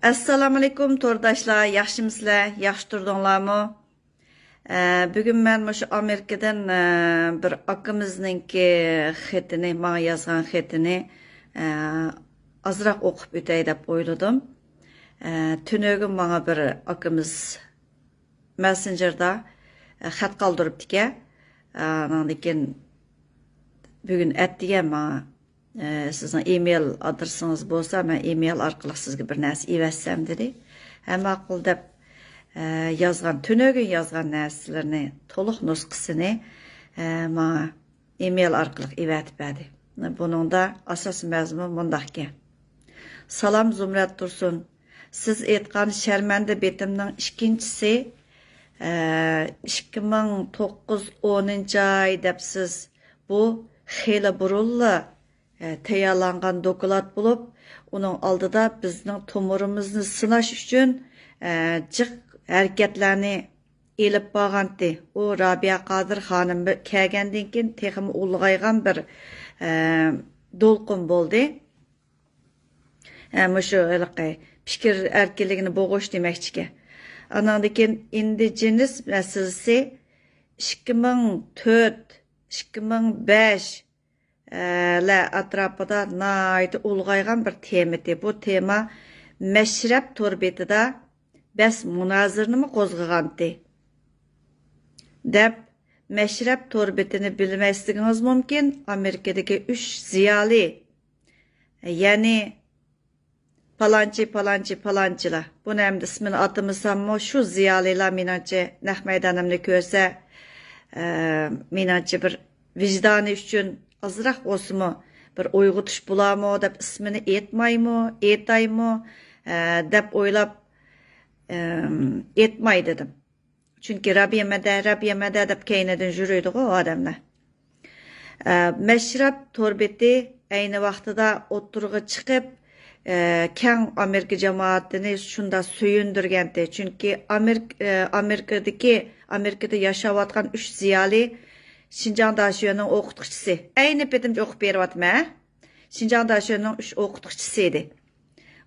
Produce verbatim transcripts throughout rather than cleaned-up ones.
ئەسسالامۇئەلەيكۇم تورداشلار، ياخشىمۇسىلەر؟ ياخشى تۇردۇڭلارمۇ؟ ئە، بۈگۈن مەن مۇشۇ ئامېرىكىدىن، ئە، بىر ئاكىمىزنىڭكى خېتىنى، ماڭا يازغان خېتىنى، ئە، ئازراق ئوقۇپ ئۆتەي دەپ ئويلىدىم. ئە، تۈنۈگۈن ماڭا بىر ئاكىمىز مەسسېنجېردا، ئە، خەت قالدۇرۇپتىكەن. ئە، ئاندىن كېيىن بۈگۈن ئەتىگەن ماڭا، ئە، سىزنىڭ ئىمېيل ئادرېسىڭىز بولسا، مەن ئىمېيل ئارقىلىق سىزگە بىر نەرسە ئېۋەتسەم دېدى. ھە، ماقۇل دەپ، ئە، يازغان، تۈنۈگۈن يازغان نەرسىلىرىنى، تولۇق نۇسخىسىنى، ئە، ماڭا ئىمېيل ئارقىلىق ئېۋەتىپ بەردى. بۇنىڭدا ئاساسىي مەزمۇن مۇنداقكەن. سالام زۇمرەت تۇرسۇن. سىز ئېيتقان شەرمەندە بېتىمنىڭ ئىككىنچىسى، ئە، ئىككى مىڭ توققۇز ئونىنچى ئاي دەپسىز. بۇ خېلى بۇرۇنلا، ئە، تەييارلانغان دوكلات بولۇپ، ئۇنىڭ ئالدىدا بىزنىڭ تومۇرىمىزنى سىناش ئۈچۈن، ئە، جىق ھەرىكەتلەرنى ئېلىپ بارغانتى. ئۇ رابىيە قادىر خانىم بىر كەلگەندىن كېيىن تېخىمۇ ئۇلغايغان بىر، ئە، دولقۇن بولدى. ئە، مۇشۇ ھېلىقى پىكىر ئەركىنلىكىنى بوغۇش دېمەكچىكەن. ئاناندىن كېيىن ئىندىجېنىس مەسىلىسى ئىككى مىڭ تۆت، ئىككى مىڭ بەش، ئە، لەر ئەتراپىدا ناھايىتى ئۇلغايغان بىر تېما ئىدى. بۇ تېما مەشرەپ تور بېتىدا بەس مۇنازىرىنىمۇ قوزغىغانتى. دەپ، مەشرەپ تور بېتىنى بىلمەسلىكىڭىز مۇمكىن، ئامېرىكىدىكى ئۈچ زىيالىي، يەنى پالانچى، پالانچى، پالانچىلار. بۇنى ئەمدى ئىسمىنى ئاتىمىساممۇ، شۇ زىيالىيلار مېنىڭچە نەق مەيدانىمنى كۆرسە، ئە، مېنىڭچە بىر ۋىجدانى ئۈچۈن ئازراق بولسىمۇ بىر ئويغىتىش بولارمۇ دەپ ئىسمىنى ئېيتمايمۇ، ئېيتايمۇ، ئە، دەپ ئويلاپ، ئەم، ئېيتماي دېدىم. چۈنكى رابىيە مەدە، رابىيە مەدە دەپ كەينىدىن يۈرىدىغۇ ئادەملەر. ئە، مەشرەپ تور بېتى ئەينى ۋاقتىدا ئوتتۇرىغا چىقىپ، ئە، كەڭ ئامېرىكا جامائىتىنى شۇنداق سۆيۈندۈرگەنتى. چۈنكى ئامېرىك-، ئە، ئامېرىكىدىكى، ئامېرىكىدا ياشاۋاتقان ئۈچ زىيالىي شىنجاڭ داشۆنىڭ ئوقۇتقۇچىسى. ئەينى پېتىمچە ئوقۇپ بېرىۋاتىمەن. شىنجاڭ داشۆنىڭ ئۈچ ئوقۇتقۇچىسى ئىدى.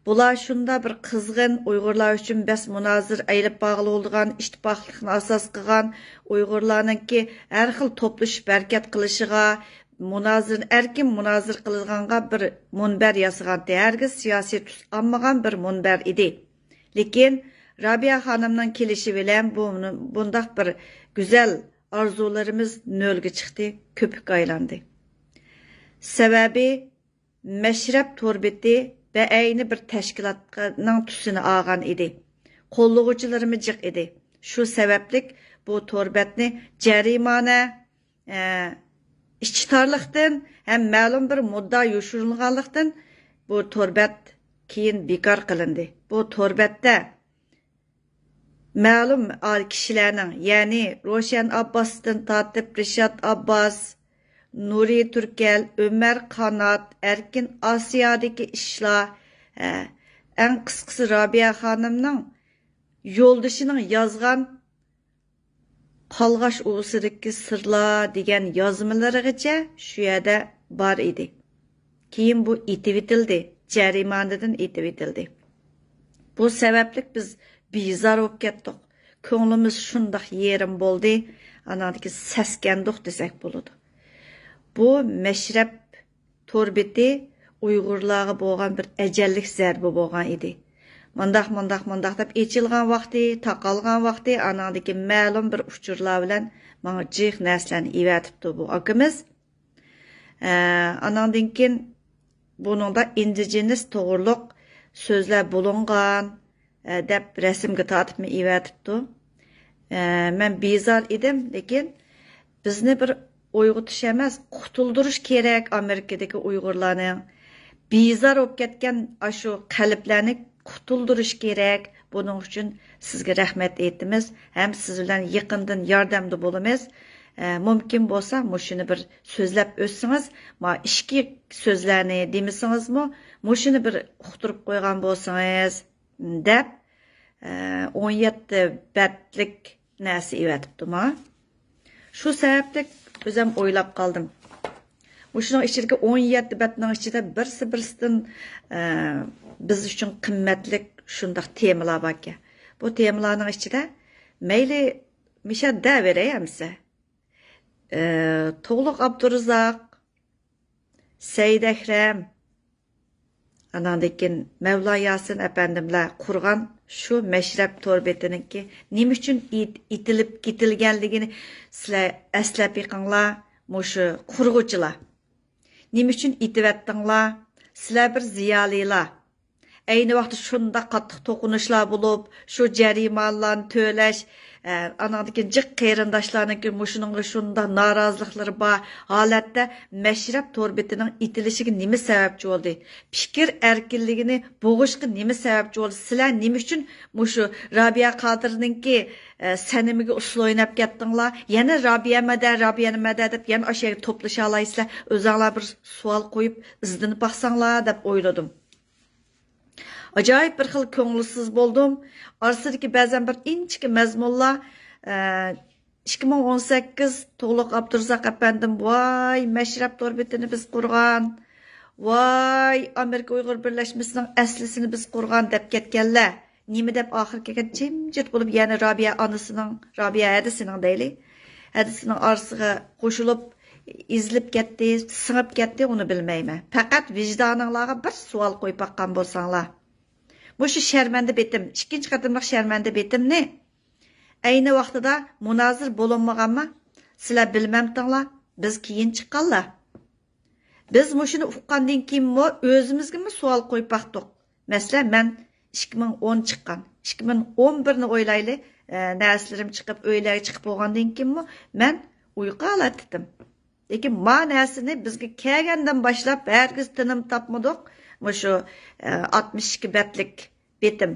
بۇلار شۇنداق بىر قىزغىن، ئۇيغۇرلار ئۈچۈن بەس مۇنازىرە ئېلىپ بارغىلى بولىدىغان ئىتتىپاقلىقنى ئاساس قىلغان، ئۇيغۇرلارنىڭكى ھەر خىل توپلىشىپ ھەرىكەت قىلىشىغا، مۇنازىرىنى ئەركىن مۇنازىرە قىلىدىغانغا بىر مۇنبەر ياسىغانتى. ھەرگىز سىياسىي تۈس ئالمىغان بىر مۇنبەر ئىدى. لېكىن رابىيە خانىمنىڭ كېلىشى بىلەن بۇ، بۇنداق بىر گۈزەل ئارزۇلىرىمىز نۆلگە چىقتى، كۆپۈككە ئايلاندى. سەۋەبى، مەشرەپ تور بېتى بەئەينى بىر تەشكىلاتنىڭ تۈسىنى ئالغان ئىدى. قوللىغۇچىلىرىمۇ جىق ئىدى. شۇ سەۋەبلىك بۇ تور بەتنى جەرىمانە، ئە، ئىچى تارلىقتىن ھەم مەلۇم بىر مۇددىئا يوشۇرۇنغانلىقتىن، بۇ تور بەت كېيىن بىكار قىلىندى. بۇ تور بەتتە مەلۇم ئا-، كىشىلەرنىڭ، يەنى روشەن ئابباستىن تارتىپ رىشات ئابباس، نۇرى تۈركەل، ئۆمەر قانات، ئەركىن ئاسىيادىكى ئىشلار، ھە، ئەڭ قىسقىسى رابىيە خانىمنىڭ يولدىشىنىڭ يازغان قالغاش ئۇۋىسىدىكى سىرلار دېگەن يازمىلىرىغىچە شۇ يەردە بار ئىدى. كېيىن بۇ ئېتىۋېتىلدى، جەرىمانىدىن ئېتىۋېتىلدى. بۇ سەۋەبلىك بىز بىزار بولۇپ كەتتۇق. كۆڭلىمىز شۇنداق يېرىم بولدى، ئاناندىكى سەسكەندۇق دېسەك بولىدۇ. بۇ مەشرەپ تور بېتى ئۇيغۇرلارغا بولغان بىر ئەجەللىك زەربە بولغان ئىدى. مۇنداق، مۇنداق، مۇنداق دەپ ئېچىلغان ۋاقتى، تاقالغان ۋاقتى، ئاناندىكى مەلۇم بىر ئۇچۇرلار بىلەن ماڭا جىق نەرسىلەرنى ئېۋەتىپتۇ بۇ ئاكىمىز. ئە، ئاناندىن كېيىن بۇنىڭدا ئىندىجېنىس توغرۇلۇق سۆزلەر بولۇنغان، ئە، دەپ رەسىمگە تارتىپمۇ ئېۋەتىپتۇ. ئە، مەن بىزار ئىدىم، لېكىن بىزنى بىر ئويغىتىش ئەمەس، قۇتۇلدۇرۇش كېرەك ئامېرىكىدىكى ئۇيغۇرلارنى. بىزار بولۇپ كەتكەن ئاشۇ قەلبلەرنى قۇتۇلدۇرۇش كېرەك. بۇنىڭ ئۈچۈن سىزگە رەھمەت ئېيتىمىز ھەم سىز بىلەن يېقىندىن ياردەمدە بولىمىز. ئە، مۇمكىن بولسا مۇشۇنى بىر سۆزلەپ ئۆتسىڭىز، ما ئىچكى سۆزلەرنى دېمىسىڭىزمۇ، مۇشۇنى بىر ئۇقتۇرۇپ قويغان بولسىڭىز، دەپ، ئە، ئون يەتتە بەتلىك نەرسە ئېۋەتىپتۇ ماڭا. شۇ سەۋەبلىك ئۆزۈم ئويلاپ قالدىم. مۇشۇنىڭ ئىچىدىكى ئون يەتتە بەتنىڭ ئىچىدە بىرسى بىرسىدىن، ئە، بىز ئۈچۈن قىممەتلىك شۇنداق تېمىلار باركەن. بۇ تېمىلارنىڭ ئىچىدە مەيلى مىشا دەۋېرەي ئەمسە. ئى، تۇغلۇق ئابدۇرازاق، سەئىد ئەكرەم، ئاناندىن كېيىن مەۋلا ياسىن ئەپەندىملەر قۇرغان شۇ مەشرەپ تور بېتىنىڭكى نېمە ئۈچۈن ئېت-، ئېتىلىپ كېتىلگەنلىكىنى سىلەر ئەسلەپ بېقىڭلار، مۇشۇ قۇرغۇچىلار. نېمە ئۈچۈن ئېتىۋەتتىڭلار؟ سىلەر بىر زىيالىيلار. ئەينى ۋاقىتتا شۇنداق قاتتىق توقۇنۇشلار بولۇپ، شۇ جەرىمانىلارنى تۆلەش، ئە، ئاناندىن كېيىن جىق قېرىنداشلارنىڭكى مۇشۇنىڭغا شۇنداق نارازىلىقلىرى بار ھالەتتە مەشرەپ تور بېتىنىڭ ئېتىلىشىگە نېمە سەۋەبچى بولدى؟ پىكىر ئەركىنلىكىنى بوغۇشقا نېمە سەۋەبچى بولدى؟ سىلەر نېمە ئۈچۈن مۇشۇ رابىيە قادىرنىڭكى، ئە، سەنىمىگە ئۇسسۇل ئويناپ كەتتىڭلار؟ يەنە رابىيە مەدە، رابىيە مەدە دەپ يەنە ئاشۇ يەرگە توپلىشالايسىلەر. ئۆزەڭلار بىر سوئال قويۇپ ئىزدىنىپ باقساڭلار دەپ ئويلىدىم. ئاجايىپ بىر خىل كۆڭۈلسىز بولدۇم. ئارىسىدىكى بەزەن بىر ئىنچىكە مەزمۇنلار، ئە، ئىككى مىڭ ئون سەككىز تۇغلۇق ئابدۇرازاق ئەپەندىم، ۋاي، مەشرەپ تور بېتىنى بىز قۇرغان، ۋاي، ئامېرىكا ئۇيغۇر بىرلەشمىسىنىڭ ئەسلىسىنى بىز قۇرغان دەپ كەتكەنلەر. نېمە دەپ ئاخىرى كەلگەن جىمجىت بولۇپ، يەنە رابىيە ئانىسىنىڭ، رابىيە ھەدىسىنىڭ دەيلى، ھەدىسىنىڭ ئارىسىغا قوشۇلۇپ، ئېزىلىپ كەتتى، سىڭىپ كەتتى، ئۇنى بىلمەيمەن. پەقەت ۋىجدانىڭلارغا بىر سوئال قويۇپ باققان بولساڭلار. مۇشۇ شەرمەندە بېتىم، ئىككىنچى قېتىملىق شەرمەندە بېتىمنى ئەينى ۋاقتىدا مۇنازىرە بولۇنمىغانما؟ سىلەر بىلمەمتىڭلار؟ بىز كېيىن چىققانلار. بىز مۇشۇنى ئۇققاندىن كېيىنمۇ ئۆزىمىزگىمۇ سوئال قويۇپ باقتۇق. مەسىلەن، مەن ئىككى مىڭ ئون چىققان، ئىككى مىڭ ئون بىرنى ئويلايلى، ئە، نەرسىلىرىم چىقىپ، ئۆيلەرگە چىقىپ بولغاندىن كېيىنمۇ مەن ئۇيقۇ ھالەتتىدىم. لېكىن ما نەرسىنى بىزگە كەلگەندىن باشلاپ ھەرگىز تىنىم تاپمىدۇق. مۇشۇ، ئە، ئاتمىش ئىككى بەتلىك بېتىم.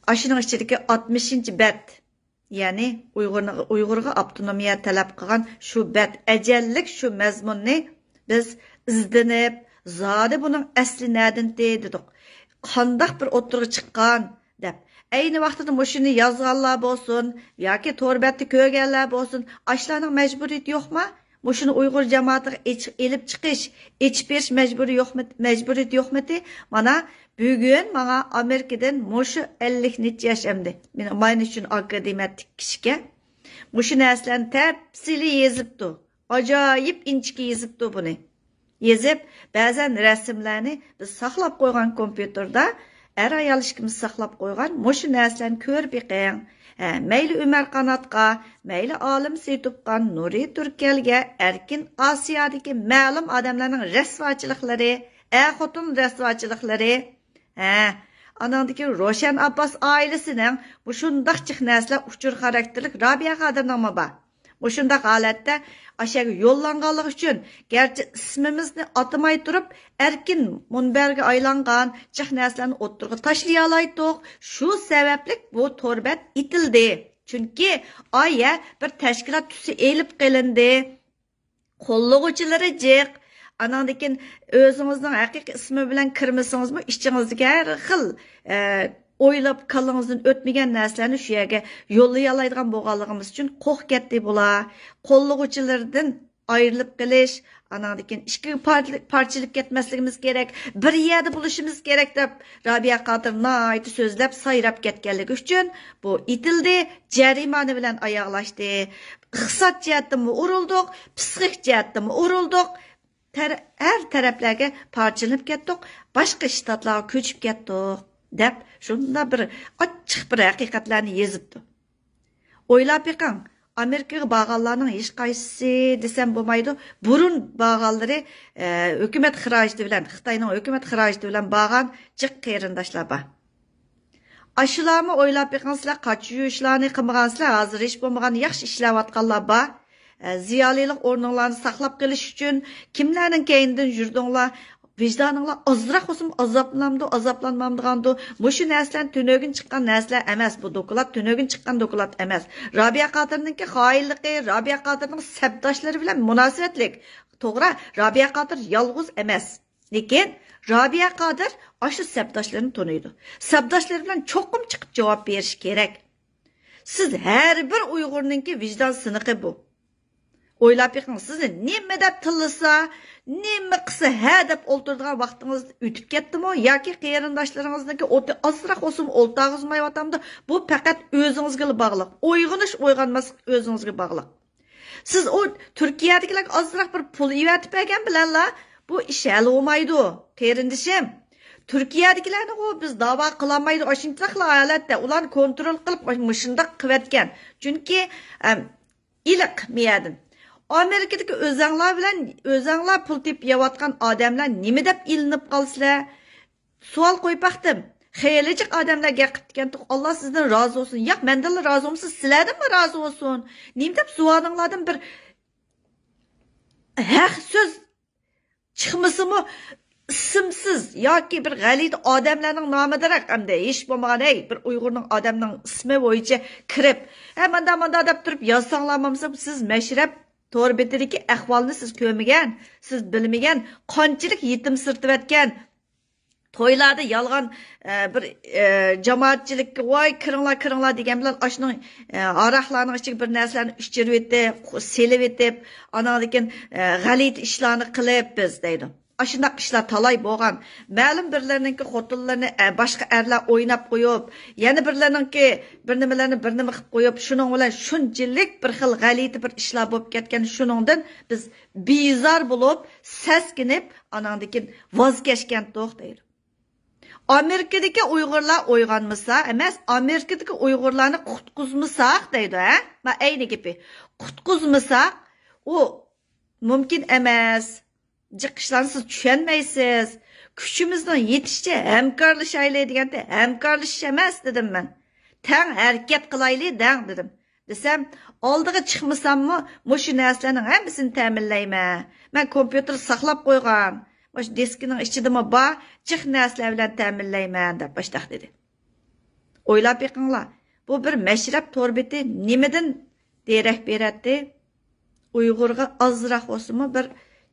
ئاشۇنىڭ ئىچىدىكى ئاتمىشىنچى بەت، يەنى ئۇيغۇرنى، ئۇيغۇرغا ئاپتونومىيە تەلەپ قىلغان شۇ بەت، ئەجەللىك شۇ مەزمۇننى بىز ئىزدىنىپ، زادى بۇنىڭ ئەسلى نەدىنتى دېدۇق. قانداق بىر ئوتتۇرىغا چىققان دەپ. ئەينى ۋاقتىدا مۇشۇنى يازغانلار بولسۇن ياكى تور بەتتە كۆرگەنلەر بولسۇن، ئاشۇلارنىڭ مەجبۇرىيىتى يوقما؟ مۇشۇنى ئۇيغۇر جامائىتىگە ئېچىق-، ئېلىپ چىقىش، ئېچىپ بېرىش مەجبۇرىي يوقمۇ-، مەجبۇرىيىتى يوقمىتى؟ مانا، بۈگۈن ماڭا ئامېرىكىدىن مۇشۇ ئەللىك نەچچە ياش ئەمدى. مېنى ماينى ئۈچۈن ئاكا دېمەتتى كىشىكە. مۇشۇ نەرسىلەرنى تەپسىلىي يېزىپتۇ. ئاجايىپ ئىنچىكە يېزىپتۇ بۇنى. يېزىپ، بەزەن رەسىملەرنى بىز ساقلاپ قويغان كومپيۇتېردا، ئەر-ئايال ئىككىمىز ساقلاپ قويغان مۇشۇ نەرسىلەرنى كۆرۈپ بېقىڭ. ھە، مەيلى ئۆمەر قاناتقا، مەيلى ئالىم سېيىتوپقا، نۇرى تۈركەلگە، ئەركىن ئاسىيادىكى مەلۇم ئادەملەرنىڭ رەسۋاچىلىقلىرى، ئەر-خوتۇن رەسۋاچىلىقلىرى. ھە، ئاناندىكى روشەن ئابباس ئائىلىسىنىڭ مۇشۇنداق جىق نەرسىلەر ئۇچۇر خاراكتېرلىك رابىيە قادىرنىڭمۇ بار. مۇشۇنداق ھالەتتە ئاشەگە يوللانغانلىقى ئۈچۈن، گەرچە ئىسمىمىزنى ئاتىماي تۇرۇپ، ئەركىن مۇنبەرگە ئايلانغان جىق نەرسىلەرنى ئوتتۇرىغا تاشلىيالايتتۇق. شۇ سەۋەبلىك بۇ تور بەت ئېتىلدى. چۈنكى ئايە بىر تەشكىلات تۈسى ئېلىپ قېلىندى. قوللىغۇچىلىرى جىق. ئاناندىن كېيىن ئۆزىڭىزنىڭ ھەقىقىي ئىسمى بىلەن كىرمىسىڭىزمۇ، ئىچىڭىزدىكى ھەر خىل، ئە، ئويلاپ كاللىڭىزدىن ئۆتمىگەن نەرسىلەرنى شۇ يەرگە يوللىيالايدىغان بولغانلىقىمىز ئۈچۈن قورقۇپ كەتتى بۇلار. قوللىغۇچىلىرىدىن ئايرىلىپ قېلىش، ئاناندىن كېيىن ئىككىگە پارچىلىق-، پارچىلىنىپ كەتمەسلىكىمىز كېرەك، بىر يەردە بولۇشىمىز كېرەك دەپ رابىيە قادىر ناھايىتى سۆزلەپ سايراپ كەتكەنلىكى ئۈچۈن بۇ ئېتىلدى، جەرىمانە بىلەن ئاياغلاشتى. ئىقتىساد جەھەتتىنمۇ ئۇرۇلدۇق، پسىخىك جەھەتتىنمۇ ئۇرۇلدۇق. تەر-، ھەر تەرەپلەرگە پارچىلىنىپ كەتتۇق، باشقا شتاتلارغا كۆچۈپ كەتتۇق، دەپ شۇنداق بىر ئاچچىق بىر ھەقىقەتلەرنى يېزىپتۇ. ئويلاپ بېقىڭ، ئامېرىكىغا بارغانلارنىڭ ھېچقايسىسى دېسەم بولمايدۇ، بۇرۇن بارغانلىرى، ئە، ھۆكۈمەت خىراجىتى بىلەن، خىتاينىڭ ھۆكۈمەت خىراجىتى بىلەن بارغان جىق قېرىنداشلار بار. ئاشۇلارمۇ ئويلاپ بېقىڭ، سىلەر قاچا يۇيۇشلارنى قىلمىغانسىلەر، ھازىر ھېچ بولمىغاندا ياخشى ئىشلەۋاتقانلار بار. ئە، زىيالىيلىق ئورنۇڭلارنى ساقلاپ قېلىش ئۈچۈن كىملەرنىڭ كەينىدىن يۈردۈڭلار؟ ۋىجدانىڭلار ئازراق بولسىمۇ ئازابلىنامدۇ، ئازابلانمامدىغاندۇ؟ مۇشۇ نەرسىلەر تۈنۈگۈن چىققان نەرسىلەر ئەمەس، بۇ دوكلات تۈنۈگۈن چىققان دوكلات ئەمەس. رابىيە قادىرنىڭكى خائىنلىقى، رابىيە قادىرنىڭ سەپداشلىرى بىلەن مۇناسىۋەتلىك. توغرا، رابىيە قادىر يالغۇز ئەمەس. لېكىن رابىيە قادىر ئاشۇ سەپداشلىرىنى تونۇيدۇ. سەپداشلىرى بىلەن چوقۇم چىقىپ جاۋاب بېرىشى كېرەك. سىز ھەر بىر ئۇيغۇرنىڭكى ۋىجدان سىنىقى بۇ. ئويلاپ بېقىڭ، سىزنى نېمە دەپ تىللىسا، نېمە قىلسا ھە دەپ ئولتۇرىدىغان ۋاقتىڭىز ئۆتۈپ كەتتىمۇ ياكى قېرىنداشلىرىڭىزنىڭكى ئوتى ئازراق بولسىمۇ ئولتۇرغۇزمايۋاتامدۇ؟ بۇ پەقەت ئۆزىڭىزگىلا باغلىق. ئويغىنىش، ئويغانماسلىق ئۆزىڭىزگە باغلىق. سىز ئۇ تۈركىيەدىكىلەرگە ئازراق بىر پۇل ئېۋەتىپ بەرگەن بىلەنلا بۇ ئىش ھەل بولمايدۇ، قېرىندىشىم. تۈركىيەدىكىلەرنىغۇ بىز داۋا قىلالمايدۇ، ئاشۇنداقلا ھالەتتە ئۇلارنى كونترول قىلىپ مۇشۇنداق قىلىۋەتكەن. چۈنكى، ئەم، ئىلىق مىيەدىن. ئامېرىكىدىكى ئۆزەڭلار بىلەن ئۆزەڭلار پۇل تېپىپ يەۋاتقان ئادەملەر نېمە دەپ ئىلىنىپ قالىسىلەر؟ سوئال قويۇپ باقتىم. خېلى جىق ئادەملەر گەپ قىپتىكەنتۇق، ئاللا سىزدىن رازى بولسۇن. ياق، مەندىنلا رازى بولمىسا، سىلەردىنمۇ رازى بولسۇن. نېمە دەپ زۇۋانىڭلاردىن بىر ھەق سۆز چىقمىسىمۇ، ئىسىمسىز ياكى بىر غەلىتە ئادەملەرنىڭ نامىدىراق، ئەمدى ھېچ بولمىغان، ھەي، بىر ئۇيغۇرنىڭ ئادەمنىڭ ئىسمى بويىچە كىرىپ، ھە، ماندا، ماندا دەپ تۇرۇپ يازساڭلار بولمىسا، سىز مەشرەپ تور بېتىدىكى ئەھۋالنى سىز كۆرمىگەن، سىز بىلمىگەن، قانچىلىك يېتىم سىرتىۋەتكەن، تويلاردا يالغان، ئە، بىر، ئە، جامائەتچىلىككە، ۋاي، كىرىڭلار، كىرىڭلار دېگەن بىلەن، ئاشۇنىڭ، ئە، ھاراقلارنىڭ ئىچىگە بىر نەرسىلەرنى ئىچۈرۈۋېتىپ، سېلىۋېتىپ، ئاناندىن كېيىن، ئە، غەلىتە ئىشلارنى قىلىپ بىز دەيدۇ. ئاشۇنداق ئىشلار تالاي بولغان. مەلۇم بىرلەرنىڭكى خوتۇنلىرىنى، ئە، باشقا ئەرلەر ئويناپ قويۇپ، يەنە بىرلەرنىڭكى بىر نېمىلەرنى بىر نېمە قىلىپ قويۇپ، شۇنىڭ بىلەن شۇنچىلىك بىر خىل غەلىتە بىر ئىشلار بولۇپ كەتكەن. شۇنىڭدىن بىز بىزار بولۇپ، سەسكىنىپ، ئاناندىن كېيىن ۋاز كەچكەنتۇق دەيدۇ. ئامېرىكىدىكى ئۇيغۇرلار ئويغانمىسا ئەمەس، ئامېرىكىدىكى ئۇيغۇرلارنى قۇتقۇزمىساق دەيدۇ، ھە؟ ما ئەينى گېپى. قۇتقۇزمىساق، ئۇ مۇمكىن ئەمەس. جىق ئىشلارنى سىز چۈشەنمەيسىز. كۈچىمىزنىڭ يېتىشىچە ھەمكارلىشايلى دېگەندە، ھەمكارلىشىش ئەمەس دېدىم مەن. تەڭ ھەرىكەت قىلايلى دەڭ دېدىم. دېسەم، ئالدىغا چىقمىساممۇ مۇشۇ نەرسىلەرنىڭ ھەممىسىنى تەمىنلەيمەن. مەن كومپيۇتېر ساقلاپ قويغان. مۇشۇ دىسكىنىڭ ئىچىدىمۇ بار، جىق نەرسىلەر بىلەن تەمىنلەيمەن دەپ باشلاق دېدى. ئويلاپ بېقىڭلار، بۇ بىر مەشرەپ تور بېتى نېمىدىن دېرەك بېرەتتى؟ ئۇيغۇرغا ئازراق بولسىمۇ بىر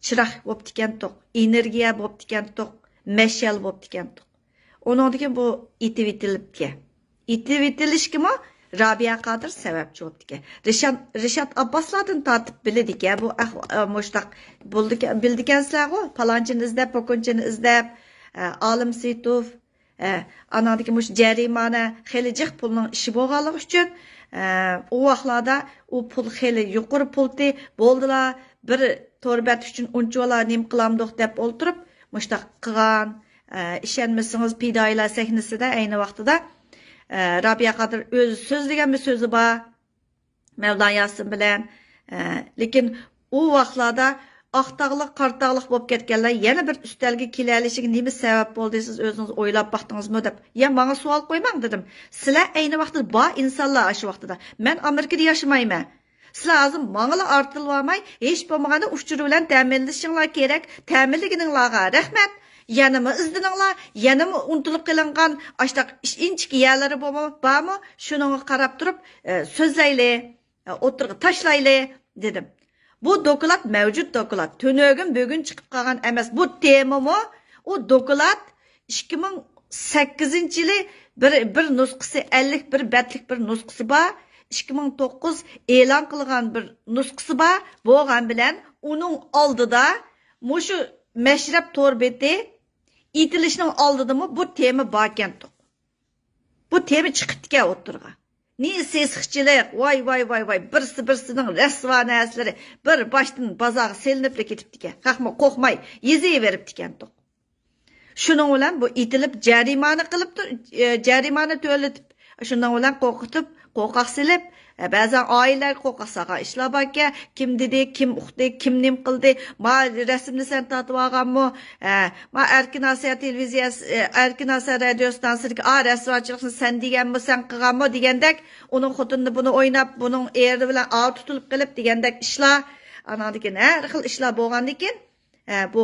چىراغ بوپتىكەنتۇق، ئېنېرگىيە بوپتىكەنتۇق، مەشئەل بوپتىكەنتۇق. ئۇنىڭدىن كېيىن بۇ ئېتىۋېتىلىپتىكەن. ئېتىۋېتىلىشكىمۇ رابىيە قادىر سەۋەبچى بوپتىكەن. رىشات، رىشات ئابباسلاردىن تارتىپ بىلىدىكەن بۇ ئەھۋا-، ئە، مۇشتاق بولىدىكەن، بىلىدىكەنسىلەرغۇ، پالانچىنى ئىزدەپ، پوكۇنچىنى ئىزدەپ، ئە، ئالىم سېيىتوف، ئە، ئاناندىكى مۇشۇ جەرىمانە، خېلى جىق پۇلنىڭ ئىشى بولغانلىقى ئۈچۈن، ئە، ئۇ ۋاقىتلاردا ئۇ پۇل خېلى يۇقىرى پۇلتى، بولدىلا، بىر تور بەت ئۈچۈن ئۇنچىۋالا نېمە قىلامدۇق دەپ ئولتۇرۇپ، مۇشتاق قىلغان. ئە، ئىشەنمىسىڭىز، پىدائىيلار سەھنىسىدە ئەينى ۋاقتىدا، ئە، رابىيە قادىر ئۆزى سۆزلىگەن بىر سۆزى بار. مەۋلان ياسىن بىلەن، ئە، لېكىن ئۇ ۋاقىتلاردا ئاق تاغلىق، قارا تاغلىق بولۇپ كەتكەنلەر يەنە بىر ئۈستەلگە كېلەلىشىگە نېمە سەۋەب بولدى، سىز ئۆزىڭىز ئويلاپ باقتىڭىزمۇ دەپ. يا ماڭا سوئال قويماڭ دېدىم. سىلەر ئەينى ۋاقىتتا بار ئىنسانلار ئاشۇ ۋاقتىدا. مەن ئامېرىكىدا ياشىمايمەن. سىلەر ھازىر ماڭىلا ئارتىلىۋالماي، ھېچ بولمىغاندا ئۇچۇر بىلەن تەمىنلىشىڭلار كېرەك. تەمىنلىگىنىڭلارغا رەھمەت. يەنىمۇ ئىزدىنىڭلار، يەنىمۇ ئۇنتۇلۇپ قېلىنغان ئاشتاق ئىش-، ئىنچىكە يەرلىرى بولما-، بارمۇ؟ شۇنىڭغا قاراپ تۇرۇپ، ئە، سۆزلەيلى، ئە، ئوتتۇرىغا تاشلايلى، دېدىم. بۇ دوكلات مەۋجۇت دوكلات. تۈنۈگۈن، بۈگۈن چىقىپ قالغان ئەمەس. بۇ تېمىمۇ، ئۇ دوكلات ئىككى مىڭ سەككىزىنچى يىلى بىر، بىر نۇسخىسى، ئەللىك بىر بەتلىك بىر نۇسخىسى بار. ئىككى مىڭ توققۇز ئېلان قىلغان بىر نۇسخىسى بار. بولغان بىلەن ئۇنىڭ ئالدىدا مۇشۇ مەشرەپ تور بېتى ئېتىلىشنىڭ ئالدىدىمۇ بۇ تېما باركەنتۇق. بۇ تېما چىقىپتىكەن ئوتتۇرىغا. نى سېسىقچىلىق، ۋاي، ۋاي، ۋاي، ۋاي، بىرسى بىرسىنىڭ رەسۋا نەرسىلىرى، بىر باشتىن بازارغا سېلىنىپلا كېتىپتىكەن. خەقمۇ قورقماي يېزىۋېرىپتىكەنتۇق. شۇنىڭ بىلەن بۇ ئېتىلىپ جەرىمانە قىلىپتۇ، ئە، جەرىمانە تۆلىتىپ، شۇنىڭ بىلەن قورقۇتۇپ، قورقاق سېلىپ، ئە، بەزەن ئائىلىلەرگە قورقاق سالغان ئىشلار باركەن. كىم دېدى، كىم ئۇقتى، كىم نېمە قىلدى، ما رەسىمنى سەن تارتىۋالغانمۇ، ئە، ما ئەركىن ئاسىيا تېلېۋىزىيەسى، ئە، ئەركىن ئاسىيا رادىيو ستانسىسىدىكى، ئا، رەسۋاچىلىقنى سەن دېگەنمۇ، سەن قىلغانمۇ دېگەندەك، ئۇنىڭ خوتۇنىنى بۇنى ئويناپ، بۇنىڭ ئېرى بىلەن ئاۋۇ تۇتۇلۇپ قېلىپ دېگەندەك ئىشلار. ئاناندىن كېيىن ھەر خىل ئىشلار بولغاندىن كېيىن، ئە، بۇ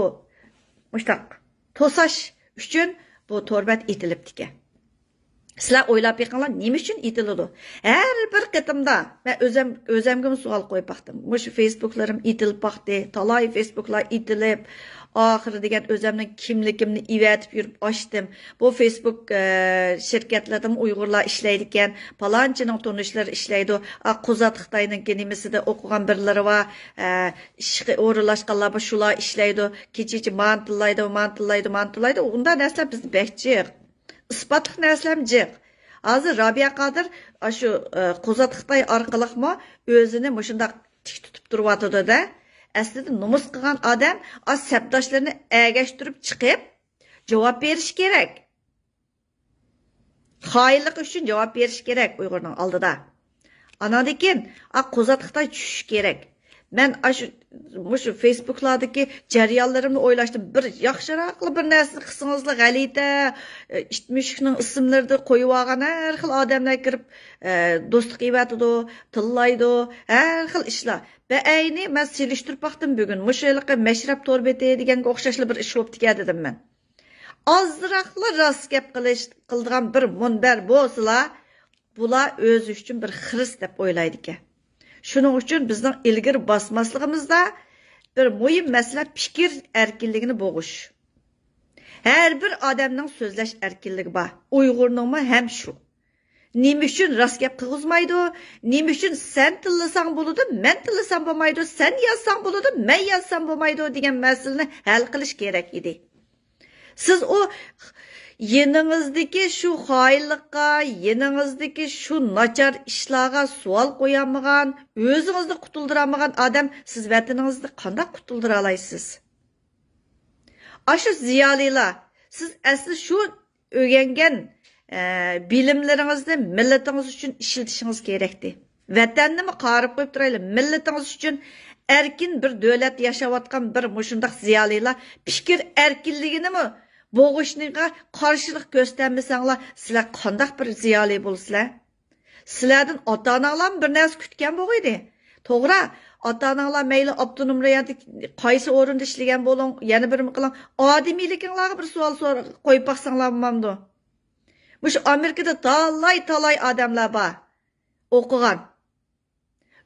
مۇشتاق توساش ئۈچۈن بۇ تور بەت ئېتىلىپتىكەن. سىلەر ئويلاپ بېقىڭلار، نېمە ئۈچۈن ئېتىلىدۇ؟ ھەر بىر قېتىمدا مەن ئۆزەم، ئۆزەمگىمۇ سوئال قويۇپ باقتىم. مۇشۇ فېيسبۇكلىرىم ئېتىلىپ باقتى، تالاي فېيسبۇكلار ئېتىلىپ، ئاخىرى دېگەن ئۆزەمنىڭ كىملىكىمنى ئېۋەتىپ يۈرۈپ ئاچتىم. بۇ فېيسبۇك، ئە، شىركەتلىرىدىمۇ ئۇيغۇرلار ئىشلەيدىكەن، پالانچىنىڭ تونۇشلىرى ئىشلەيدۇ، ئا، قۇزات خىتاينىڭكى نېمىسىدە ئوقۇغان بىرلىرى بار، ئە، ئىشقا ئورۇنلاشقانلار بار، شۇلار ئىشلەيدۇ، كېچىچە مانتىللايدۇ، مانتىللايدۇ، مانتىللايدۇ. ئۇنداق نەرسىلەر بىزدە بەك جىق. ئىسپاتلىق نەرسىلەرمۇ جىق. ھازىر رابىيە قادىر ئاشۇ، ئە، قۇزات خىتاي ئارقىلىقمۇ ئۆزىنى مۇشۇنداق تىك تۇتۇپ تۇرۇۋاتىدۇ-دە. ئەسلىدە نومۇس قىلغان ئادەم ئاز سەپداشلىرىنى ئەگەشتۈرۈپ چىقىپ جاۋاب بېرىشى كېرەك. خائىنلىقى ئۈچۈن جاۋاب بېرىشى كېرەك ئۇيغۇرنىڭ ئالدىدا. ئاناندىن كېيىن، ئا، قۇزات خىتاي چۈشۈشى كېرەك. مەن ئاشۇ، مۇشۇ فېيسبۇكلاردىكى جەريانلىرىمنى ئويلاشتىم. بىر ياخشىراقلا بىر نەرسىنى قىلسىڭىزلا غەلىتە، ئىت مۈشۈكنىڭ ئىسىملىرىدا قويۇۋالغان ھەر خىل ئادەملەر كىرىپ، ئە، دوستلۇق ئېۋەتىدۇ، تىللايدۇ، ھەر خىل ئىشلار. بەئەينى مەن سېلىشتۇرۇپ باقتىم بۈگۈن. مۇشۇ ھېلىقى مەشرەپ تور بېتى دېگەنگە ئوخشاشلا بىر ئىش بوپتىكەن دېدىم مەن. ئازراقلا راست گەپ قىلىش، قىلىدىغان بىر مۇنبەر بولسىلا، بۇلار ئۆزى ئۈچۈن بىر خىرىس دەپ ئويلايدىكەن. شۇنىڭ ئۈچۈن بىزنىڭ ئىلگىرى باسماسلىقىمىزدا بىر مۇھىم مەسىلە پىكىر ئەركىنلىكىنى بوغۇش. ھەر بىر ئادەمنىڭ سۆزلەش ئەركىنلىكى بار. ئۇيغۇرنىڭمۇ ھەم شۇ. نېمە ئۈچۈن راست گەپ قىلغۇزمايدۇ؟ نېمە ئۈچۈن سەن تىللىساڭ بولىدۇ، مەن تىللىسام بولمايدۇ، سەن يازساڭ بولىدۇ، مەن يازسام بولمايدۇ دېگەن مەسىلىنى ھەل قىلىش كېرەك ئىدى. سىز ئۇ يېنىڭىزدىكى شۇ خائىنلىققا، يېنىڭىزدىكى شۇ ناچار ئىشلارغا سوئال قويالمىغان، ئۆزىڭىزنى قۇتۇلدۇرالمىغان ئادەم سىز ۋەتىنىڭىزنى قانداق قۇتۇلدۇرالايسىز؟ ئاشۇ زىيالىيلار، سىز ئەسلى شۇ ئۆگەنگەن، ئە، بىلىملىرىڭىزنى مىللىتىڭىز ئۈچۈن ئىشلىتىشىڭىز كېرەكتى. ۋەتەننىمۇ قايرىپ قويۇپ تۇرايلى، مىللىتىڭىز ئۈچۈن ئەركىن بىر دۆلەت ياشاۋاتقان بىر مۇشۇنداق زىيالىيلار پىكىر ئەركىنلىكىنىمۇ بوغۇشنىغا قارشىلىق كۆرسىتەلمىسەڭلار، سىلەر قانداق بىر زىيالىي بولىسىلەر؟ سىلەردىن ئاتا-ئاناڭلارمۇ بىر نەرسە كۈتكەن بولغىيدى. توغرا، ئاتا-ئاناڭلار مەيلى ئاپتونوم رايوندا قايسى ئورۇندا ئىشلىگەن بولۇڭ، يەنە بىرنېمە قىلىڭ، ئادىمىيلىكىڭلارغا بىر سوئال سور-، قويۇپ باقساڭلار بولمامدۇ؟ مۇشۇ ئامېرىكىدا تالاي-تالاي ئادەملەر بار، ئوقۇغان.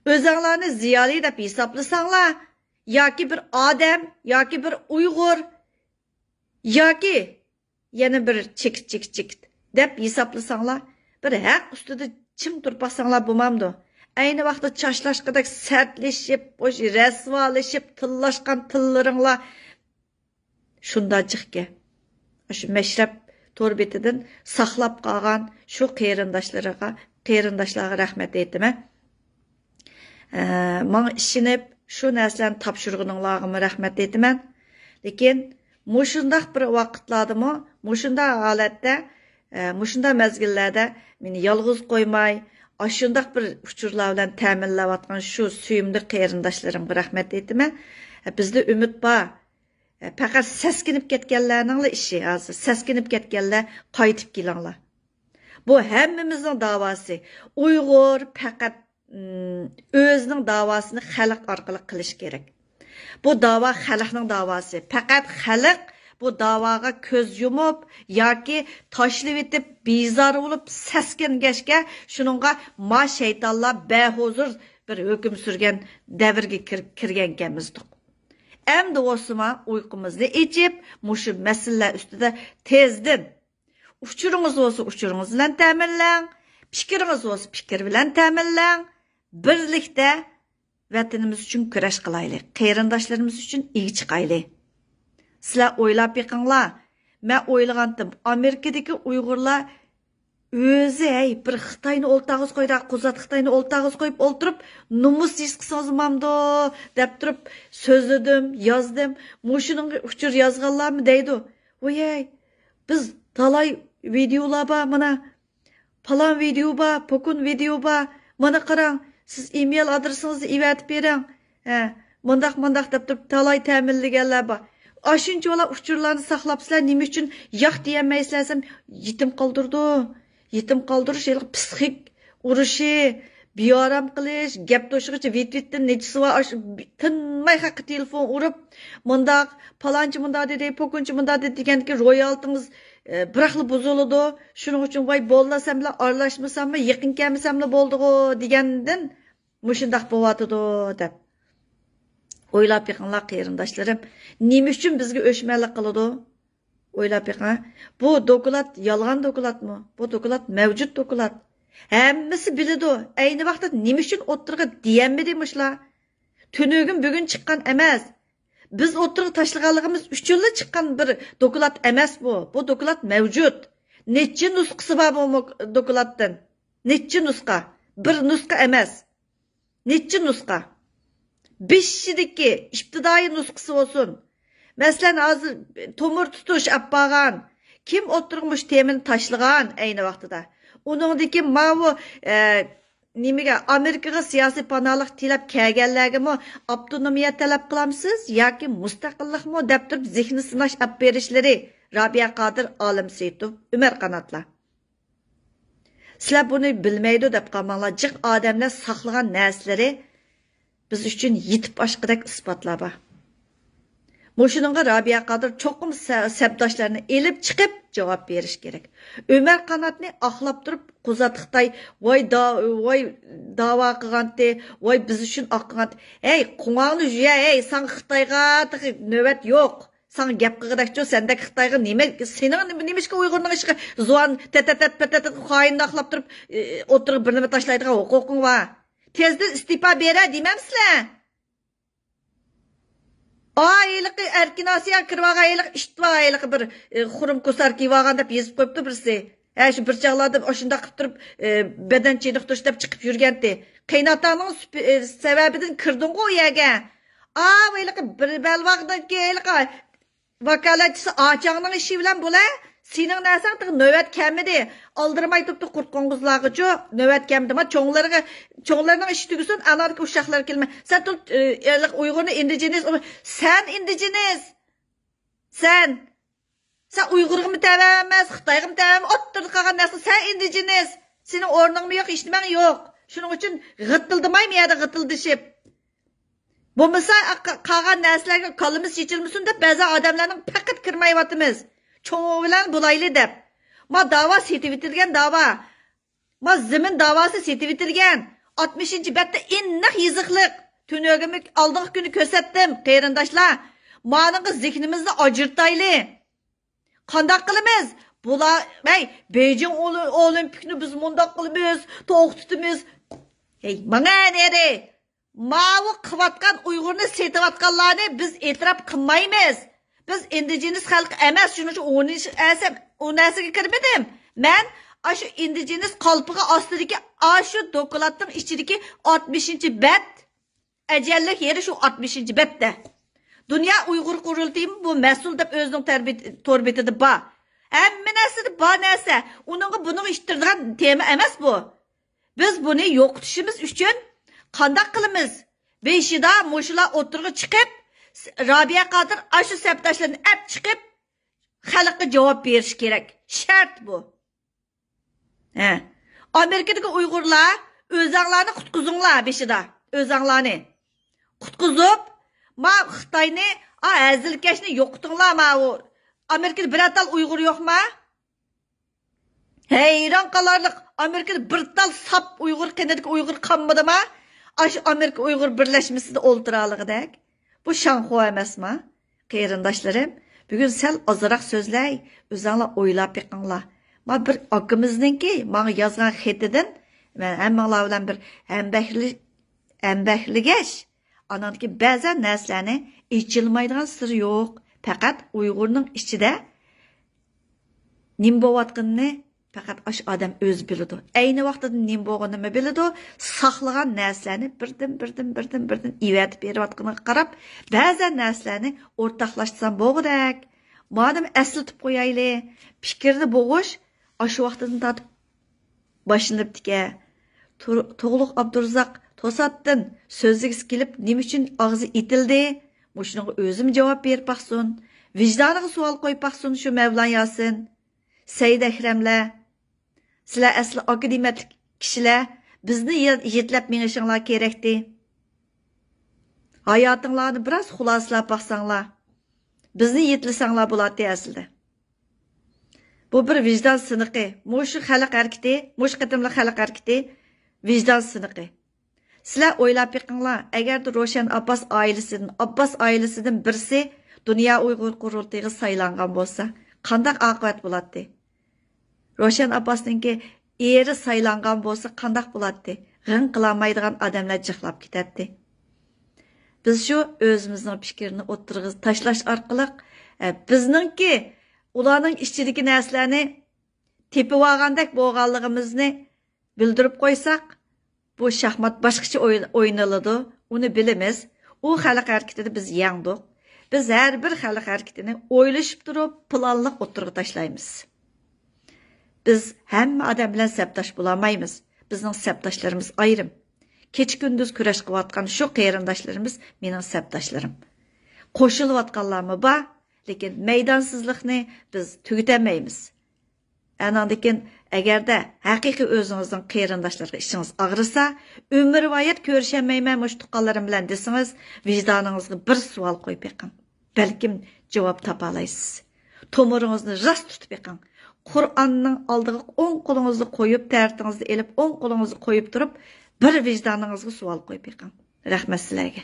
ئۆزەڭلارنى زىيالىي دەپ ھېسابلىساڭلار، ياكى بىر ئادەم، ياكى بىر ئۇيغۇر، ياكى يەنە بىر چېكىت، چېكىت، چېكىت دەپ ھېسابلىساڭلار، بىر ھەق ئۈستىدە چىڭ تۇرۇپ باقساڭلار بولمامدۇ؟ ئەينى ۋاقىتتا چاچلاشقىدەك سەتلىشىپ، رەسۋالىشىپ، تىللاشقان تىللىرىڭلار شۇنداق جىقكەن. شۇ مەشرەپ تور بېتىدىن ساقلاپ قالغان شۇ قېرىنداشلىرىغا، قېرىنداشلارغا رەھمەت ئېيتىمەن. ئە، ماڭا ئىشىنىپ، شۇ نەرسىلەرنى تاپشۇرغىنىڭلارغىمۇ رەھمەت ئېيتىمەن. لېكىن مۇشۇنداق بىر ۋاقىتلاردىمۇ، مۇشۇنداق ھالەتتە، ئە، مۇشۇنداق مەزگىللەردە مېنى يالغۇز قويماي، ئاشۇنداق بىر ئۇچۇرلار بىلەن تەمىنلەۋاتقان شۇ سۆيۈملۈك قېرىنداشلىرىمغا رەھمەت ئېيتىمەن. ئە، بىزدە ئۈمىد بار. ئە، پەقەت سەسكىنىپ كەتكەنلەرنىڭلا ئىشى ھازىر. سەسكىنىپ كەتكەنلەر قايتىپ كېلىڭلار. بۇ ھەممىمىزنىڭ داۋاسى. ئۇيغۇر پەقەت، ئىم، ئۆزىنىڭ داۋاسىنى خەلق ئارقىلىق قىلىشى كېرەك. بۇ داۋا خەلقنىڭ داۋاسى. پەقەت خەلق بۇ داۋاغا كۆز يۇمۇپ ياكى تاشلىۋېتىپ، بىزار بولۇپ، سەسكەنگەچكە، شۇنىڭغا ما شەيتانلار بەھۇزۇر بىر ھۆكۈم سۈرگەن دەۋرگە كىر-، كىرگەنكەنمىزدۇق. ئەمدى بولسىما ئۇيقۇمىزنى ئېچىپ، مۇشۇ مەسىلىلەر ئۈستىدە تېزدىن، ئۇچۇرىڭىز بولسا ئۇچۇرىڭىز بىلەن تەمىنلەڭ، پىكرىڭىز بولسا پىكىر بىلەن تەمىنلەڭ. بىرلىكتە ۋەتىنىمىز ئۈچۈن كۈرەش قىلايلى، قېرىنداشلىرىمىز ئۈچۈن ئىگە چىقايلى. سىلەر ئويلاپ بېقىڭلار، مەن ئويلىغانتىم، ئامېرىكىدىكى ئۇيغۇرلار ئۆزى، ھەي، بىر خىتاينى ئولتاغىزى قويدى، قۇزات خىتاينى ئولتاغىزى قويۇپ ئولتۇرۇپ، نومۇس ھېس قىلسىڭىز بولمامدۇ دەپ تۇرۇپ سۆزلىدىم، يازدىم. مۇشۇنىڭغا ئۇچۇر يازغانلارمۇ دەيدۇ، ۋوي، ھەي، بىز تالاي ۋىدېئولار بار، مانا، پالان ۋىدېئو بار، پوكۇن ۋىدېئو بار، مانا قاراڭ، سىز ئىمېيل ئادرېسىڭىزنى ئېۋەتىپ بېرىڭ. ھە، مۇنداق، مۇنداق دەپ تۇرۇپ تالاي تەمىنلىگەنلەر بار. ئاشۇنچىۋالا ئۇچۇرلارنى ساقلاپسىلەر، نېمە ئۈچۈن ياق دېيەلمەيسىلەر دېسەم، يېتىم قالدۇرىدۇ. يېتىم قالدۇرۇش، ھېلىقى پسىخىك ئۇرۇشى، بىئارام قىلىش، گەپ توشۇغۇچە ۋىت-ۋىتتىن نېچىسى بار، ئاشۇ تىنماي خەققە تېلېفون ئۇرۇپ، مۇنداق، پالانچى مۇنداق دېدى، پوكۇنچى مۇنداق دېدى دېگەندىكىن رويالتىڭىز ئە، بىراقلا بۇزۇلىدۇ. شۇنىڭ ئۈچۈن، ۋاي، بوللا سەن بىلەن ئارىلاشمىساممۇ، يېقىن كەلمىسەملا بولدىغۇ دېگەندىن مۇشۇنداق بولۇۋاتىدۇ دەپ. ئويلاپ بېقىڭلار، قېرىنداشلىرىم. نېمە ئۈچۈن بىزگە ئۆچمەنلىك قىلىدۇ؟ ئويلاپ بېقىڭ. بۇ دوكلات يالغان دوكلاتمۇ؟ بۇ دوكلات مەۋجۇت دوكلات. ھەممىسى بىلىدۇ. ئەينى ۋاقىتتا نېمە ئۈچۈن ئوتتۇرىغا دېيەلمىدى مۇشۇلار؟ تۈنۈگۈن بۈگۈن چىققان ئەمەس. بىز ئوتتۇرىغا تاشلىغانلىقىمىز ئۈچۈنلا چىققان بىر دوكلات ئەمەس بۇ. بۇ دوكلات مەۋجۇت. نەچچە نۇسخىسى بار بۇ مۇ-، دوكلاتتىن؟ نەچچە نۇسخا؟ بىر نۇسخا ئەمەس. نەچچە نۇسخا؟ بېشىدىكى ئىپتىدائىي نۇسخىسى بولسۇن. مەسىلەن، ھازىر تومۇر تۇتۇش ئەپ بارغان. كىم ئوتتۇرىغا مۇشۇ تېمىنى تاشلىغان ئەينى ۋاقتىدا؟ ئۇنىڭدىكى ماۋۇ، ئە، نېمىگە، ئامېرىكىغا سىياسىي پاناھلىق تىلەپ كەلگەنلەرگىمۇ ئاپتونومىيە تەلەپ قىلامسىز ياكى مۇستەقىللىقمۇ دەپ تۇرۇپ زېھنى سىناش ئەپ بېرىشلىرى، رابىيە قادىر، ئالىم سېيىتوف، ئۆمەر قاناتلار. سىلەر بۇنى بىلمەيدۇ دەپ قالماڭلار. جىق ئادەملەر ساقلىغان نەرسىلىرى بىز ئۈچۈن يېتىپ ئاشقۇدەك ئىسپاتلار بار. مۇشۇنىڭغا رابىيە قادىر چوقۇم سە-، سەپداشلارنى ئېلىپ چىقىپ جاۋاب بېرىش كېرەك. ئۆمەر قاناتنى ئاقلاپ تۇرۇپ، قۇزات خىتاي، ۋاي دا-، ۋاي داۋا قىلغانتى، ۋاي بىز ئۈچۈن ئاق قىلغانتى. ھەي، قوڭاڭنى جۇيە، ھەي، ساڭا خىتايغا تېخى نۆۋەت يوق. ساڭا گەپ قىلغۇدەكچۇ، سەندەك خىتايغا نېمە، سېنىڭ نېمە-، نېمىشقا ئۇيغۇرنىڭ ئىشىغا زۇۋان تەتەتەت، پەتەتەت، خائىننى ئاقلاپ تۇرۇپ، ئى، ئوتتۇرىغا بىر نېمە تاشلايدىغان ھوقۇقۇڭ بار؟ تېزدىن ئىستېپا بېرە دېمەمسىلەر؟ ئا، ھېلىقى ئەركىن ئاسىيا كىرىۋالغان ھېلىقى ئىت بار، ھېلىقى بىر، ئى، خۇرۇم كوسار كىيىۋالغان دەپ يېزىپ قويۇپتۇ بىرسى. ھە، شۇ بىر چاغلاردا ئاشۇنداق قىلىپ تۇرۇپ، ئى، بەدەن چېنىقتۇرۇش دەپ چىقىپ يۈرگەنتى. قېيناتاڭنىڭ سۈپى-، ئى، سەۋەبىدىن كىردىڭغۇ ئۇ يەرگە. ئا، ھېلىقى بىر بەلباغدىن كېيىن ھېلىقى ۋاكالەتچىسى ئاچاڭنىڭ ئىشى بىلەن بولە، سېنىڭ نەرسەڭ تېخى نۆۋەت كەلمىدى. ئالدىرىماي تۇرۇپتۇ قۇرت قوڭغۇزلارغىچۇ، نۆۋەت كەلمىدى. ما چوڭلىرىغا، چوڭلارنىڭ ئىشى تۈگىسۇن، ئاناندىكى ئۇششاقلار كېلىمە. سەن تۇر، ئى، ئۇيغۇرنى ئىندىجېنىس، سەن ئىندىجېنىس. سەن. سەن ئۇيغۇرغىمۇ تەۋە ئەمەس، خىتايغىمۇ تەۋە ئەمەس، ئوتتۇرىدا قالغان نەرسە، سەن ئىندىجېنىس. سېنىڭ ئورنۇڭمۇ يوق، ھېچنېمەڭ يوق. شۇنىڭ ئۈچۈن غىتىلدىماي مۇ يەردە غىتىلدىشىپ. بولمىسا، ق-، قالغان نەرسىلەرگە كاللىمىز چېچىلمىسۇن دەپ بەزى ئادەملەرنىڭ پەقەت كىرمەيۋاتىمىز. چوڭ بىلەن بولايلى دەپ. ما داۋا سېتىۋېتىلگەن داۋا. ما زېمىن داۋاسى سېتىۋېتىلگەن. ئاتمىشىنچى بەتتە ئېنىق يېزىقلىق. تۈنۈگۈنمۇ ئالدىنقى كۈنى كۆرسەتتىم، قېرىنداشلار. مانىڭغا زېھنىمىزنى ئاجرىتايلى. قانداق قىلىمىز؟ بۇلار، ھەي، بېيجىڭ ئولى-، ئولىمپىكنى بىز مۇنداق قىلىمىز، توختىتىمىز. ھەي، ماڭە نېرى! ماۋۇ قىلىۋاتقان ئۇيغۇرنى سېتىۋاتقانلارنى بىز ئېتىراپ قىلمايمىز. بىز ئىندىجېنىس خەلق ئەمەس، شۇنىڭ ئۈچۈن ئۇنى ئەسەم-، ئۇ نەرسىگە كىرمىدىم. مەن ئاشۇ ئىندىجېنىس قالپىقى ئاستىدىكى ئاشۇ دوكلاتنىڭ ئىچىدىكى ئاتمىشىنچى بەت، ئەجەللىك يېرى شۇ ئاتمىشىنچى بەتتە. دۇنيا ئۇيغۇر قۇرۇلتىيىمۇ بۇ مەسئۇل دەپ ئۆزىنىڭ تەربىيە-، تور بېتىدە بار. ھەممە نەرسىدە بار نەرسە. ئۇنىڭغا بۇنىڭغا ئىتتىرىدىغان تېما ئەمەس بۇ. بىز بۇنى يوقىتىشىمىز ئۈچۈن قانداق قىلىمىز؟ بېشىدا مۇشۇلار ئوتتۇرىغا چىقىپ، رابىيە قادىر ئاشۇ سەپداشلىرىنى ئەپ چىقىپ، خەلققە جاۋاب بېرىشى كېرەك. شەرت بۇ. ھە. ئامېرىكىدىكى ئۇيغۇرلار، ئۆزەڭلارنى قۇتقۇزۇڭلار بېشىدا. ئۆزەڭلارنى. قۇتقۇزۇپ، ما خىتاينى، ئا، ھەزىلكەشنى يوقىتىڭلار، ماۋۇ. ئامېرىكىدا بىرەر تال ئۇيغۇر يوقما؟ ھەيران قالارلىق، ئامېرىكىدا بىر تال ساپ ئۇيغۇر، قېنىدىكى ئۇيغۇر قالمىدىما؟ ئاشۇ ئامېرىكا ئۇيغۇر بىرلەشمىسىدە ئولتۇرالىغۇدەك. بۇ شاڭخۇ ئەمەسما؟ قېرىنداشلىرىم، بۈگۈن سەل ئازراق سۆزلەي، ئۆزەڭلار ئويلاپ بېقىڭلار. ما بىر ئاكىمىزنىڭكى ماڭا يازغان خېتىدىن مەن ھەممىڭلار بىلەن بىر ھەمبەھلى-، ھەمبەھلىگەچ، ئاناندىكى بەزەن نەرسىلەرنى ئېچىلمايدىغان سىر يوق. پەقەت ئۇيغۇرنىڭ ئىچىدە نېمە بولۇۋاتقىنىنى پەقەت ئاشۇ ئادەم ئۆزى بىلىدۇ. ئەينى ۋاقتىدا نېمە بولغىنىنى بىلىدۇ. ساقلىغان نەرسىلەرنى بىردىن، بىردىن، بىردىن، بىردىن ئېۋەتىپ بېرىۋاتقىنىغا قاراپ، بەزەن نەرسىلەرنى ئورتاقلاشسام بولغۇدەك. مادام ئەسلىتىپ قويايلى. پىكىرنى بوغۇش ئاشۇ ۋاقتىدىن تارتىپ باشلىنىپتىكەن. تۇر-، تۇغلۇق ئابدۇرزاق توساتتىن سۆزلىگۈسى كېلىپ، نېمە ئۈچۈن ئاغزى ئېتىلدى؟ مۇشۇنىڭغا ئۆزىمۇ جاۋاب بېرىپ باقسۇن. ۋىجدانىغا سوئال قويۇپ باقسۇن شۇ مەۋلان ياسىن. سەيدەكرەملەر، سىلەر ئەسلى ئاكادېمىيەلىك كىشىلەر، بىزنى يە-، يېتىلەپ مېڭىشىڭلار كېرەكتى. ھاياتىڭلارنى بىراز خۇلاسىلاپ باقساڭلار، بىزنى يېتىلىسەڭلار بولاتتى ئەسلىدە. بۇ بىر ۋىجدان سىنىقى. مۇشۇ خەلق ھەرىكىتى، مۇشۇ قېتىملىق خەلق ھەرىكىتى ۋىجدان سىنىقى. سىلەر ئويلاپ بېقىڭلار، ئەگەردە روشەن ئابباس ئائىلىسىدىن، ئابباس ئائىلىسىدىن بىرسى دۇنيا ئۇيغۇر قۇرۇلتىيىغا سايلانغان بولسا، قانداق ئاقىۋەت بولاتتى؟ روشەن ئابباسنىڭكى ئېرى سايلانغان بولسا قانداق بولاتتى؟ غىڭ قىلالمايدىغان ئادەملەر جىقلاپ كېتەتتى. بىز شۇ ئۆزىمىزنىڭ پىكرىنى ئوتتۇرىغا تاشلاش ئارقىلىق، ئە، بىزنىڭكى ئۇلارنىڭ ئىچىدىكى نەرسىلەرنى تېپىۋالغاندەك بولغانلىقىمىزنى بىلدۈرۈپ قويساق، بۇ شاھمات باشقىچە ئوي-، ئوينىلىدۇ، ئۇنى بىلىمىز. ئۇ خەلق ھەرىكىتىنى بىز يەڭدۇق. بىز ھەر بىر خەلق ھەرىكىتىنى ئويلىشىپ تۇرۇپ، پىلانلىق ئوتتۇرىغا تاشلايمىز. بىز ھەممە ئادەم بىلەن سەپداش بولالمايمىز. بىزنىڭ سەپداشلىرىمىز ئايرىم. كېچە-كۈندۈز كۈرەش قىلىۋاتقان شۇ قېرىنداشلىرىمىز مېنىڭ سەپداشلىرىم. قوشۇلۇۋاتقانلارمۇ بار، لېكىن مەيدانسىزلىقنى بىز تۈگىتەلمەيمىز. ئاناندىن كېيىن، ئەگەردە ھەقىقىي ئۆزىڭىزنىڭ قېرىنداشلىرىغا ئىچىڭىز ئاغرىسا، ئۆمۈرۋايەت كۆرۈشەلمەيمەن مۇشۇ تۇغقانلىرىم بىلەن دېسىڭىز، ۋىجدانىڭىزغا بىر سوئال قويۇپ بېقىڭ. بەلكىم جاۋاب تاپالايسىز. تومۇرىڭىزنى راست تۇتۇپ بېقىڭ. قۇرئاننىڭ ئالدىغا ئوڭ قولىڭىزنى قويۇپ، تەرىتىڭىزنى ئېلىپ، ئوڭ قولىڭىزنى قويۇپ تۇرۇپ، بىر ۋىجدانىڭىزغا سوئال قويۇپ بېقىڭ. رەھمەت سىلەرگە.